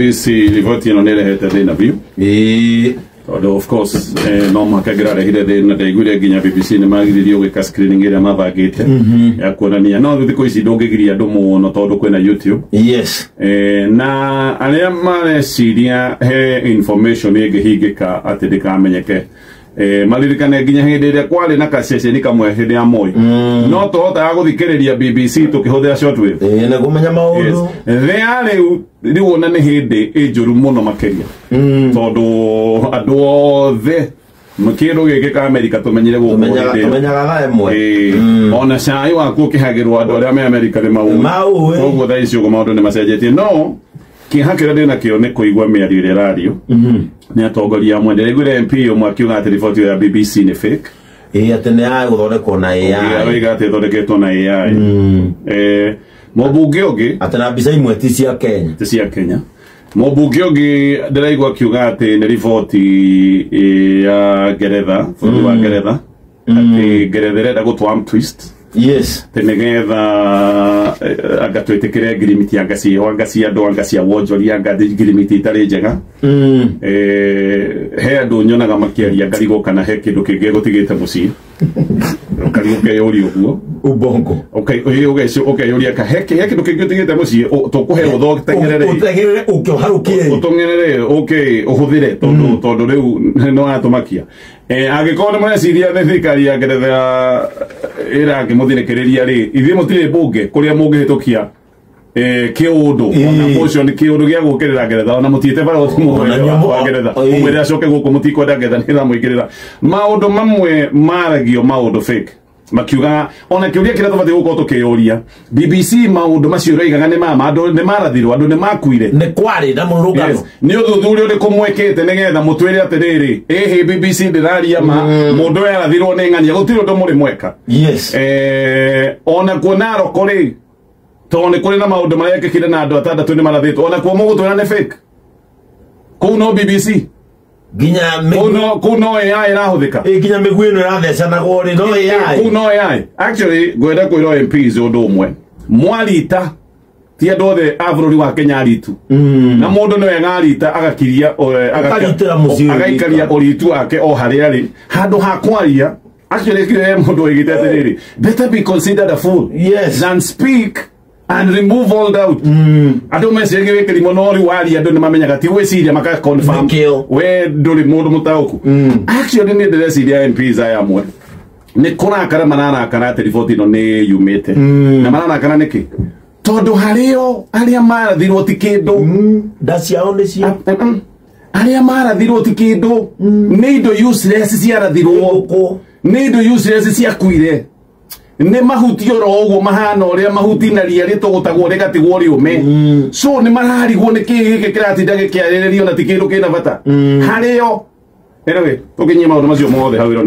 BBC riboti ĩno nĩ ĩrehete thĩna biũ. Ĩĩ. Tondũ of course no mũhaka ĩngĩrarehire thĩna. Ndaiguire nginya BBC nĩ magiririo gwĩka screening ĩrĩa mabangĩte ya kuonania, no thikũ ici ndũngĩgiria andũ mũno tondũ kwĩna YouTube. Na arĩa mareciria he information ĩngĩhingĩka atĩ ndĩkamenyeke, maririkane nginya hĩndĩ ĩrĩa kwarĩ na kaceceni kamwe hĩndĩ ya Moi, no tũhotaga gũthikĩrĩria BBC tũkĩhũthĩra shortwave. Ĩĩ, na kũmenya maũndũ. Thĩa rĩu ona nĩ hĩndĩ ĩnjũru mũno makĩria, tondũ andũ othe kĩndũ gĩkĩ ka Amerika tũmenyire gũkũ Tũmenyaga hĩndĩ ĩyo. Tũmenyaga thaa 1. Ĩĩ. Ona cai waku ũkĩhagĩrwo andũ arĩa me Amerika nĩ maũĩ. Maũĩ. Koguo thaa ici ũguo maũndũ nĩ macenjetie, no kĩeha kĩrĩa ndĩ nakĩo nĩ kũigua mĩario ĩrĩa ĩrario nĩ atongoria amwe. Ndĩraiguire MP ũmwe akiuga atĩ riboti ĩyo ya BBC nĩ fake. Ĩĩ, atĩ nĩ ya gũthondekwo na AI. Aroiga atĩ ĩthondeketwo na AI. Mũmbunge ũngĩ Atĩ na mbica imwe ti cia Kenya. Ti cia Kenya. Mũmbunge ũngĩ ndĩraigua akiuga atĩ nĩ riboti ya Ngeretha, bũrũri wa Ngeretha, atĩ Ngeretha ĩrenda gũtũ twist atĩ nĩgetha anga twĩtĩkĩre ngirimiti, anga ciĩho, anga cia andũ, anga cia wonjoria, anga ngirimiti itarĩ njega. He andũ nyonaga makĩaria ngarigwo kana he kĩndũ kĩngĩ gũtigĩte mũciĩ, ũkarigwo ũkeyũria ũguo. Ubongo. Ũkeyũria ka he kĩndũ kĩngĩ ũtigĩte mũciĩ tũkũhe ũteng'erere. Ũteng'erere ũke ũharũkie. Ũtong'erere ũke ũhũthĩre, tondũ rĩu nĩ watũmakia. Angĩkorwo nĩ mũreciria nĩ thirikari ya Ngeretha ĩrakĩmũthinĩkĩrĩria rĩ, ithuĩ mũtirĩ mbunge kũrĩa mũngĩhĩtũkia kĩũndũ ona motion, kĩũndũ gĩa gũkĩrĩra Ngeretha, ona mũtiĩte barũthi Ona wa Ngeretha mũmwĩre acoke gũkũ. Mũtikwenda Ngeretha nĩ ĩramũingĩrĩra. Maũndũ mamwe maragio, maũndũ fake makiugaga. Ona kĩũria kĩrĩa tũbatiĩ gũkorwo tũkĩyũria, BBC maũndũ macio ĩroigaga nĩ mama, andũ nĩ marathirwo, andũ nĩ makuire, Nĩ kwarĩ na mũrũrũngano. Yes. Nĩ ũthuthuria ũrĩkũ mwĩkĩte nĩgetha mũtwĩre atĩrĩrĩ, ĩhĩ, BBC ndĩraria ma, mũndũ ũyũ arathirwo nĩ ng'ania? Gũtirĩ ũndũ mũrĩ mweka. Ona kuo Naroko rĩ, tondũ nĩ kũrĩ na maũndũ marekĩkire na andũ atandatũ nĩ marathĩtwo, ona kuo mũgũtwĩra nĩ fake? Kũu no BBC? Nginya Kũu no AI ĩrahũthĩka? Ĩ, nginya mĩguĩ ĩno ĩrathecanagwo rĩ, no AI. Kũu no AI. Actually, ngwenda kwĩra MPs ũndũ ũmwe: mwarita ti andũ othe a bũrũri wa Kenya aritu, na mũndũ nĩ wega arita agakiria Ũkaritĩra mũciĩ. Agaikaria ũritu wake o harĩa arĩ handũ ha kwaria. Actually, he mũndũ oigĩte atĩrĩrĩ, "Better be considered a fool than speak and remove all doubt." Andũ meciragia wĩ kĩrimũ, no rĩu waria andũ nĩ mamenyaga ti gwĩciria, maka confirm Nĩkĩo. we ndũrĩ mũndũ mũtaũku. Actually, nĩ ndĩreciria MPs aya amwe nĩ kũrakara mararakara atĩ riboti ĩno nĩ yumĩte. Na mararakara nĩkĩ? Tondũ harĩo arĩa marathirwo ti kĩndũ. Nda ciao nĩcio. Arĩa marathirwo ti kĩndũ, nĩ indo useless ciarathirwo. Ngũkũ. Nĩ indo useless ciakuire, nĩ mahuti oro ũguo mahana ũrĩa mahuti na ria rĩtũgũtagwo rĩgatigwo rĩũme. So nĩ mararigwo nĩ kĩĩ gĩkĩ kĩratinda gĩkĩarĩrĩrio na ti kĩndũ kĩna bata harĩo. Anyway, tũkinyie maũndũ macio mothe hau ĩro.